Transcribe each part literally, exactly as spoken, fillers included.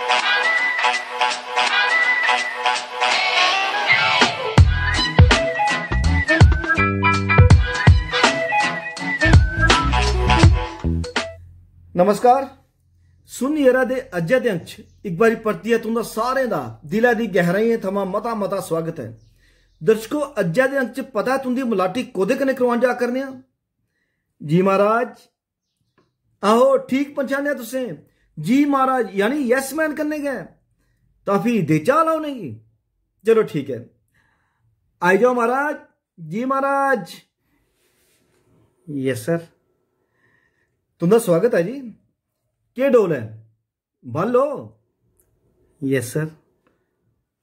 नमस्कार। सुन यरा दे अज्जै दे अंक च इक बारी परतियै तुं'दा सारें दा दिलै दी गैहराइयें थमां मता मता सुआगत ऐ। दर्शको, अज्जै दे अंक च पता ऐ तुं'दी मलाटी कोह्दे कन्नै करोआन जा करने आं? जी महाराज, आहो, ठीक पंछानेआ तुसें। जी महाराज, यानी यस मैन कन्नै गै। तां फ्ही देचा आला उ'नेंगी। चलो ठीक ऐ, आई जाओ महाराज। जी महाराज। Yes sir. तुं'दा स्वागत ऐ जी। केह् डोल ऐ? बालो। Yes sir.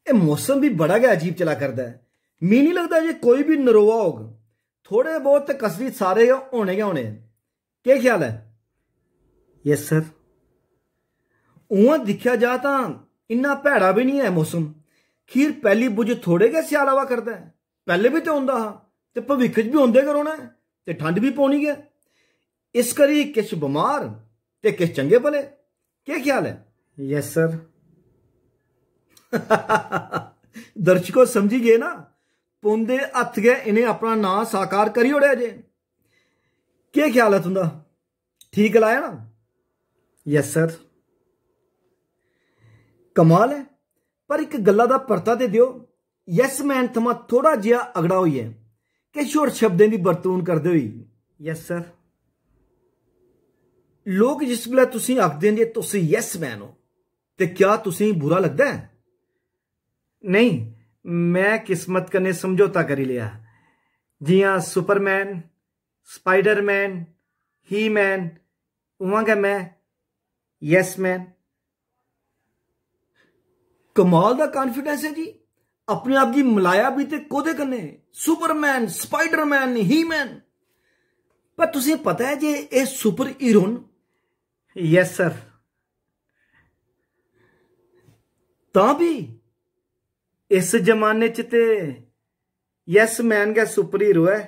एह् मौसम बी बड़ा गै अजीब चला करदा ऐ। मी निं लगदा जे कोई बी नरोआ होग। थोड़े बहुत ते कसरी सारे गै होने गै होने। केह् ख्याल ऐ? Yes sir. उ'आं दिक्खेआ जा तां इन्ना भैड़ा बी निं ऐ मौसम। खीर पैह्ली बुझ थोड़े गै स्याल आवा करदा ऐ। पैह्ले बी ते औंदा हा ते भविक्ख च बी औंदे गै रौह्ना ऐ ते ठंड बी पौनी गै। इस करी किश बमार ते किश चंगे भले। केह् ख्याल ऐ? Yes sir. दर्शको, समझी गे ना? पौंदे हत्थ गै इ'नें अपना नांऽ साकार करी ओड़ेआ जे। केह् ख्याल ऐ तुं'दा? ठीक गलाया ना? Yes sir. कमाल ऐ। पर इक गल्ला दा परता ते देओ, यस मैन थमां थोड़ा जेहा अगड़ा होइयै किश होर शब्दें दी बरतून करदे होई। Yes sir. लोक जिस बेल्लै तुसें आखदे न जे तुस यस मैन ओ, ते क्या तुसें बुरा लगदा ऐ? नेईं, में किस्मत कन्नै समझौता करी लेआ। जि'यां सुपरमैन, स्पाइडरमैन, ही मैन, उ'आं गै में यस मैन। कमाल दा कॉन्फिडेंस ऐ जी। अपने आप गी मलाया बी ते कोह्दे कन्नै? सुपरमैन, स्पाइडरमैन, ही मैन। पर तुसें पता ऐ जे एह् सुपर हीरो न? Yes sir. तां बी इस जमाने च ते यस मैन गै सुपर हीरो ऐ,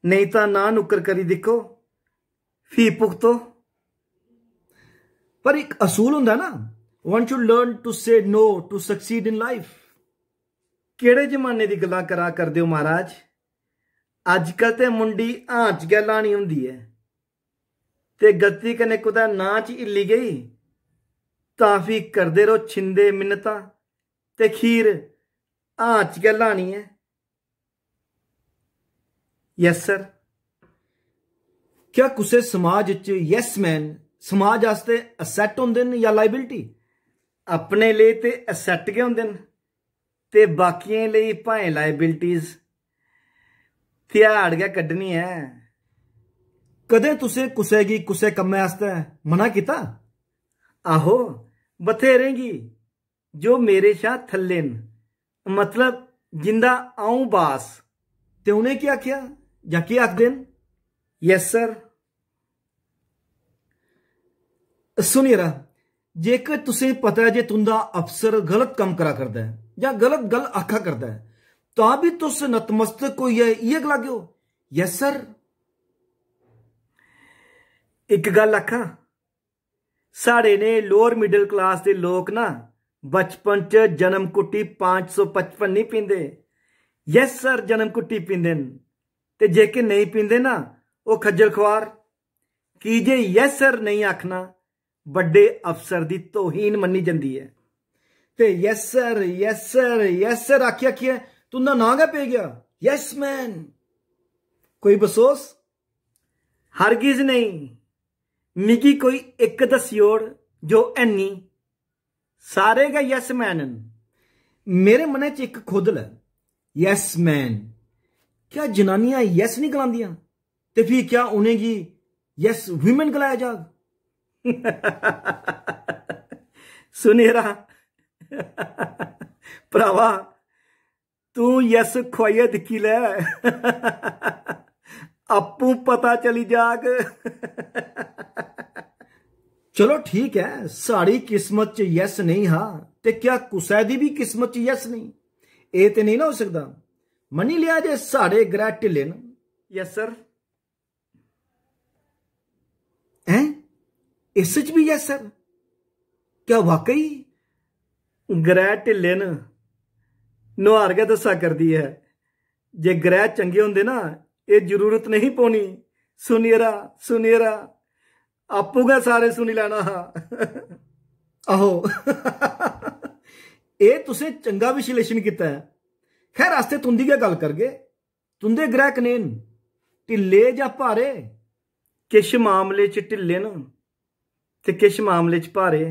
नेईं तां ना नुक्कर करी दिक्खो, फ्ही भुगतो। पर इक असूल होंदा ना, one should learn to say no to succeed in life। केह्ड़े जमाने दी गल्लां करा करदे ओ महाराज? अजकल ते मुंडी हां च गै लानी होंदी ऐ, ते गलती कन्नै कुतै नां च हिल्ली गेई तां फ्ही करदे र'वो छिंदे मिन्नतां, ते खीर हां च गै लानी ऐ। Yes sir. क्या कुसै समाज च यस मैन समाज आस्तै असैट होंदे न जां लाइबिलिटी? अपने लेई ते असैट गै होंदे न, ते बाकियें लेई भाएं लाइबिलिटीज। ध्याड़ गै कड्ढनी ऐ। कदें तुसें कुसै गी कुसै कम्मै आस्तै मना कीता? आहो, बथेरें गी, जो मेरे शा थल्ले न, मतलब जिंदा अ'ऊं बास। ते उ'नें केह् आखेआ जां केह् आखदे न? Yes sir. सुन यरा, जेकर तुसें पता ऐ जे तुंदा अफसर गलत कम्म करा करदा ऐ जां गलत गल्ल आखा करदा ऐ, तां बी तुस नतमस्तक होइयै इ'यै गलागेओ, "यस सर।" इक गल्ल आखां, साढ़े ने लोअर मिडिल क्लास दे लोक ना बचपन च जन्म कुट्टी पांच सौ पचपन नहीं पींदे, यस सर जन्म कुट्टी पींदे न। ते जेह्के नेईं पींदे ना, ओह् खज्जल खुआर। की जे यस सर नेईं आखना बड्डे अफसर दी तौहीन मन्नी जंदी ऐ। ते yes sir, yes sir, yes sir आखी आखियै तुंदा नां गै पेई गेआ यस मैन। कोई बसोस? हरगिज नेईं। मिगी कोई इक दस्सी ओड़ जो हैनी। सारे गै यस मैन न। मेरे मनै च इक खुदल ऐ, यस मैन। क्या जनानियां यस नहीं गलांदियां? ते फ्ही क्या उ'नेंगी यस वीमेन गलाया जाग? सुनेरा भरावा, तू यस खुआइयै दिक्खी लै, अप्पूं पता चली जाग। चलो ठीक ऐ, साढ़ी किस्मत च यस नेईं हा, ते क्या कुसै दी बी किस्मत च यस नेईं? एह् ते नेईं ना होई सकदा। मन्नी लेआ जे साढ़े ग्रह ढिल्ले न। Yes sir. हैं? इस च बी यस सर? क्या वाकई? ग्रह ढिल्ले न। नुहार गै दस्सा करदी ऐ, जे ग्रह चंगे होंदे ना, एह् जरूरत नेईं पौनी। सुनियरा, सुनियरा, आपूं गै सारे सुनी लैना हा। आहो। एह् तुसें चंगा विश्लेषण कीता ऐ। खैर, अस ते तुं'दी गै गल्ल करगे। तुं'दे ग्रह कनेह् न, ढिल्ले जां भारे? किश मामले च ढिल्ले न ते किश मामले च भारे।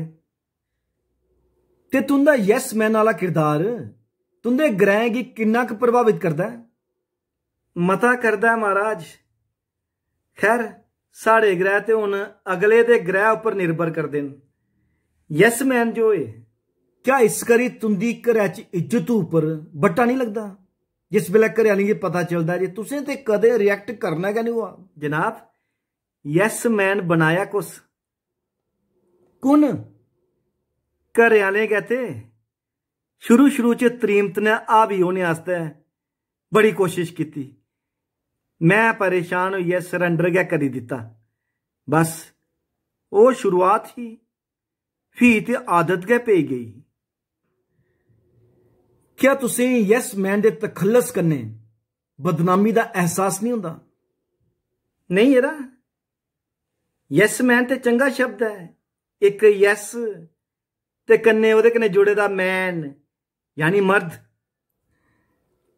ते तुं'दा यस मैन आह्ला किरदार तुं'दे ग्रहें गी किन्ना कुऽ प्रभावत करदा ऐ? मता करदा ऐ, महाराज। खैर, साढ़े ग्रह ते हुन अगले दे ग्रह उप्पर निर्भर करदे न। यस मैन जो होए, क्या इस करी तुं'दी घरै च इज्जत उप्पर बट्टा निं लगदा, जिस बेल्लै घरै आह्लें गी पता चलदा जे तुसें ते कदें react करना गै निं होआ? जनाब, यस मैन बनाया कुस? कु'न? घरै आह्लें गै ते। शुरू-शुरू च त्रीमत ने हावी होने आस्तै बड़ी कोशश कीती। में परेशान होइयै surrender गै करी दित्ता। बस, ओह् शुरुआत ही, फ्ही ते आदत गै पेई गेई। क्या तुसें यस मैन दे तखल्लस कन्नै बदनामी दा एहसास निं होंदा? नेईं यरा, यस मैन ते चंगा शब्द ऐ। इक यस ते कन्नै ओह्दे कन्नै जुड़े दा मैन, यानी मर्द।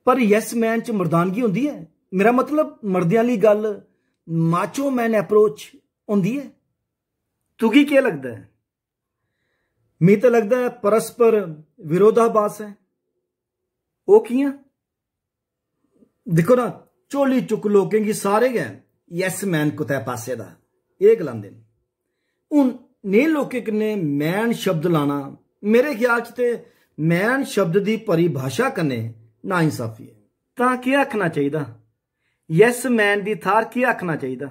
पर यस मैन च मर्दानगी होंदी ऐ? मेरा मतलब, मर्दें आह्ली गल्ल, macho man approach होंदी ऐ? तुगी केह् लगदा ऐ? मिगी ते लगदा ऐ परस्पर विरोधाभास ऐ। ओह् कि'यां? दिक्खो ना, झोली चुक्क लोकें गी सारे गै यस मैन कुतै पास्से दा एह् गलांदे न। हून नेह् लोकें कन्नै मैन शब्द लाना, मेरे ख्याल च ते मैन शब्द दी परिभाशा कन्नै नाइंसाफी ऐ। तां केह् आखना चाहिदा? यस मैन दी थाह्र केह् आखना चाहिदा?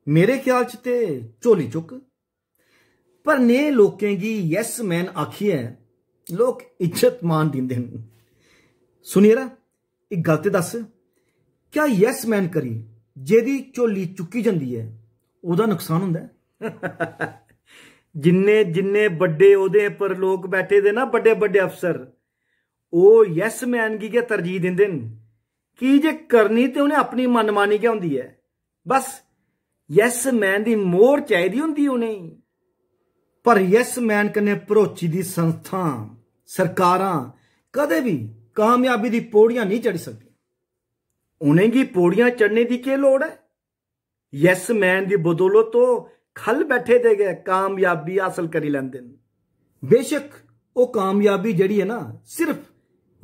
मेरे ख्याल च ते झोली चुक्क। पर नेह् लोकें गी यस मैन आखियै लोक इज्जत मान दिंदे न। सुनियरा, इक गल्ल ते दस्स, क्या यस मैन करी जेह्दी झोली चुक्की जंदी ऐ, ओह्दा नुकसान होंदा ऐ? जिन्ने, जिन्ने बड्डे ओह्दें पर लोक बैठे दे ना, बड्डे, बड्डे अफसर, ओह् यस मैन गी गै तरजीह दिंदे न, की जे करनी ते उ'नें अपनी मनमानी गै होंदी ऐ। बस, यस मैन दी मोह्र चाहिदी होंदी उ'नेंगी। पर यस मैन कन्नै भरोची दी संस्थां, सरकारां कदें बी कामयाबी दी पौड़ियां नेईं चढ़ी सकदियां। उ'नेंगी पौड़ियां चढ़ने दी केह् लोड़ ऐ? यस मैन दी बदौलत ओह् ख'ल्ल बैठे दे गै कामयाबी हासल करी लैंदे न। बेशक, ओह् कामयाबी जेह्ड़ी ऐ ना, सिर्फ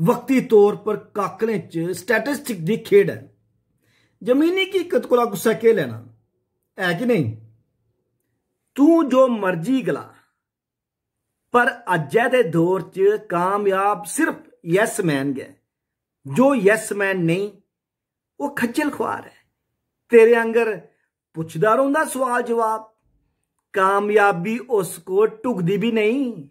वक्ती तौर पर काकलें च statistic दी खेढ ऐ। जमीनी हकीकत कोला कुसै केह् लैना, ऐ कि नेईं? तूं जो मर्जी गला, पर अज्जै दे दौर च कामयाब सिर्फ यस मैन गै। जो यस मैन नेईं, ओह् खज्जल खुआर ऐ। तेरे आंगर पुछदा रौंह्दा सुआल जवाब। कामयाबी उस कोल ढुकदी बी नेईं।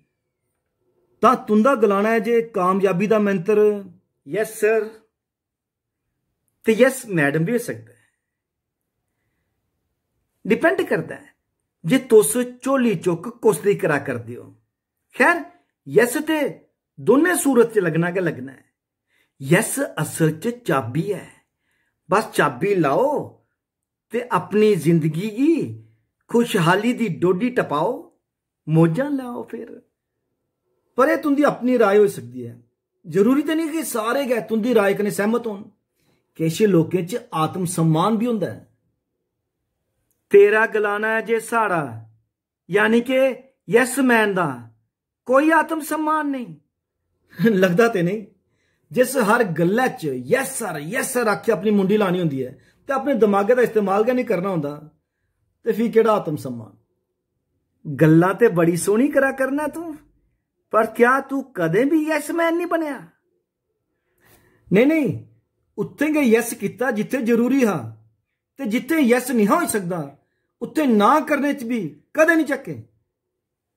तां तुं'दा गलाना ऐ जे कामयाबी दा मंत्र यस सर ते यस मैडम बी होई सकदा ऐ। Depend करदा ऐ जे तुस झोली चुक्क कुस दी करा करदे ओ। खैर, यस ते दोनें सूरत च लग्गना गै लग्गना ऐ। यस असल च चाबी ऐ। बस चाबी लाओ ते अपनी जिंदगी गी खुशहाली दी डोडी टपाओ, मौजां लैओ फिर। पर एह् तुं'दी अपनी राय होई सकदी ऐ। जरूरी ते नेईं कि सारे गै तुं'दी राय कन्नै सैह्मत होन। किश लोकें च आत्म सम्मान बी होंदा ऐ। तेरा गलाना ऐ जे साढ़ा, यानी के यस मैन दा, कोई आत्म सम्मान नेईं। लगदा ते नेईं। जिस हर गल्लै च यस सर, यस सर आखियै अपनी मुंडी लानी होंदी ऐ ते अपने दमागै दा इस्तेमाल गै नेईं करना होंदा, ते फ्ही केह्ड़ा आत्म सम्मान? गल्लां ते बड़ी सोह्नी करा करना तूं, पर क्या तूं कदें बी यस मैन निं बनेआ? नेईं, नेईं, उत्थें गै यस कीता जित्थें जरूरी हा, ते जित्थें यस निं हा होई सकदा, उत्थें ना करने च बी कदें निं झक्के।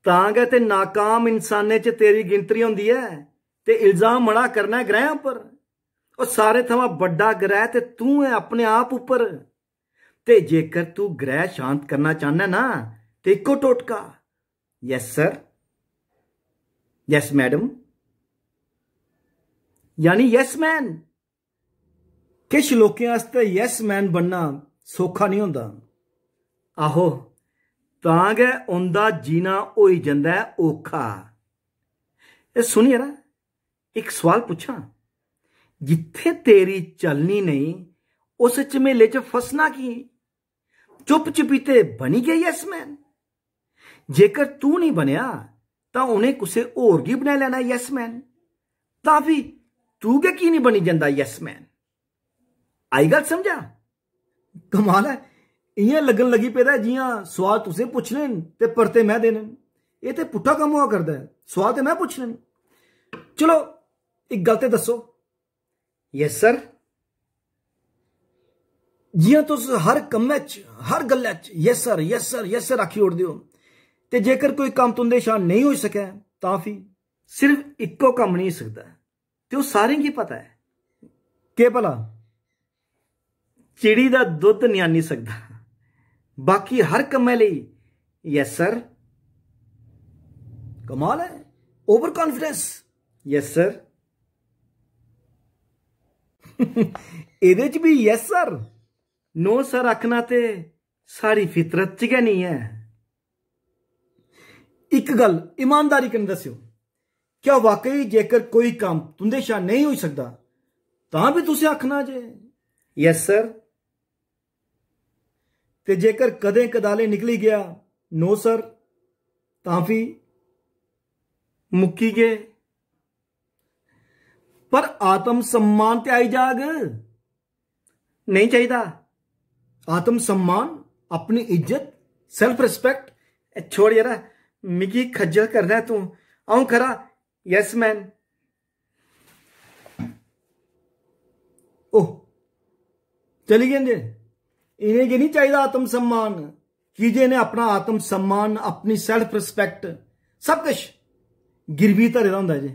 तां गै ते नाकाम इंसानें च तेरी गिनतरी होंदी ऐ ते इल्जाम मड़ा करना ऐ ग्रैं उप्पर। ओह्, सारें थमां बड्डा ग्रह ते तूं ऐ अपने आप उप्पर। ते जेकर तूं ग्रह शांत करना चाह्न्ना ना, ते इक्को टोटका, यस सर, यस मैडम, यानी यस मैन। किश लोकें आस्तै यस मैन बनना सौखा नहीं होंदा। आहो, तां गै उं'दा जीना होई जंदा ऐ औखा। एह् सुनियै ना इक सवाल पुच्छां, जित्थै तेरी चलनी नेईं, उस झमेले च फसना की? चुप चपीते बनी गै यस मैन। जेकर तू नहीं बनेआ, तां उ'नें कुसै होर गी बनाई लैना यस मैन। तां फ्ही तू गै की नहीं बनी जंदा यस मैन? आई गल्ल समझा? कमाल ऐ, इ'यां लग्गन लगी पेदा ऐ जि'यां सोआल तुसें पुच्छने न ते परते में देने न। एह् ते पुट्ठा कम्म होआ करदा ऐ, सोआल ते में पुच्छने न। चलो, इक गल्ल ते दस्सो। Yes sir. जि'यां तुस हर कम्मै च, हर गल्लै च yes sir, yes sir, yes sir आखी ओड़दे ओ, ते जेकर कोई कम्म तुं'दे शा नेईं होई सकै, तां फ्ही? सिर्फ इक्को कम्म नेईं होई सकदा, ते ओह् सारें गी पता ऐ। केह् भला? चिड़ी दा दुद्ध नेईं आह्नी सकदा, बाकी हर कम्मै लेई यस सर। कमाल ऐ, ओवर कॉन्फिडेंस। Yes sir. एह्दे च बी यस सर? नो सर आखना ते साढ़ी फितरत च गै नेईं ऐ। इक गल्ल ईमानदारी कन्नै दस्सेओ, क्या वाकई जेकर कोई कम्म तुं'दे शा नेईं होई सकदा, तां बी तुसें आखना जे यस सर? ते जेकर कदें कदालें निकली गेआ नो सर, तां फ्ही मुक्की गे। पर आत्म सम्मान ते आई जाग। नेईं चाहिदा। आत्म सम्मान, अपनी इज्जत, सेल्फ रिस्पेक्ट। ए, छोड़ यरा, मिगी खज्जल करना ऐ तूं। अ'ऊं खरा यस मैन। ओह, चली गे न जे। इ'नेंगी निं चाहिदा आत्म सम्मान, की जे इ'नें अपना आत्म सम्मान, अपनी सेल्फ रिस्पेक्ट, सब किश गिरवी धरे दा होंदा जे।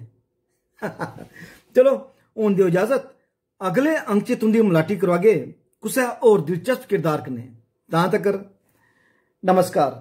चलो, हून देओ इजाजत, अगले अंक च तुं'दी मलाटी करवागे कुसै होर दिलचस्प किरदार कन्नै। तां तकर नमस्कार।